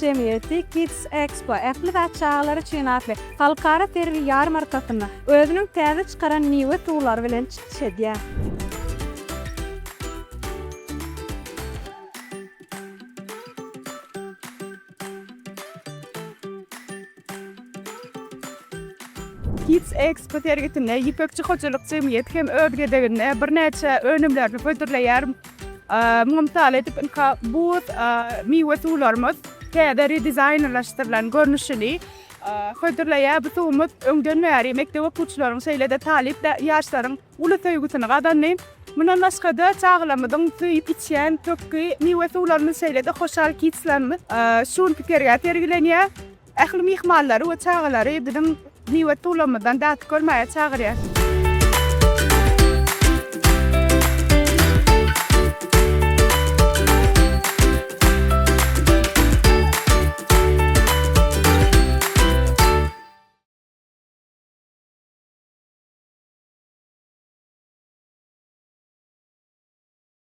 jemgyýeti Kids Expo, Ähli zat çagalar üçin atly halkara sergi-ýarmarkasynda özüniň täze çykaran miwe suwlary bilen çykyş edýär. Kids Expo sergisinde Ýüpekçi hojalyk jemgyýeti hem öz gezeginde birnäçe önümlerini hödürleýär. Muňa mysal edip, ynha, buz miwe suwlarymyz täze redizaýnlaşdyrylan görnüşini hödürleýär. Bu suwumyz öňden bäri mekdep okuwçylaryň, şeýle-de talyp ýaşlaryň uly söýgüsini gazandy. Mundan başga-da, çagalarymyzyň söýüp içýän pökgi miwe suwlarymyz, şeýle-de hoşal kidslerimiz şu günki sergä sergilenýär. Ähli myhmanlary we çagalary biziň miwe suwlarymyzdan datyp görmäge çagyrýarys.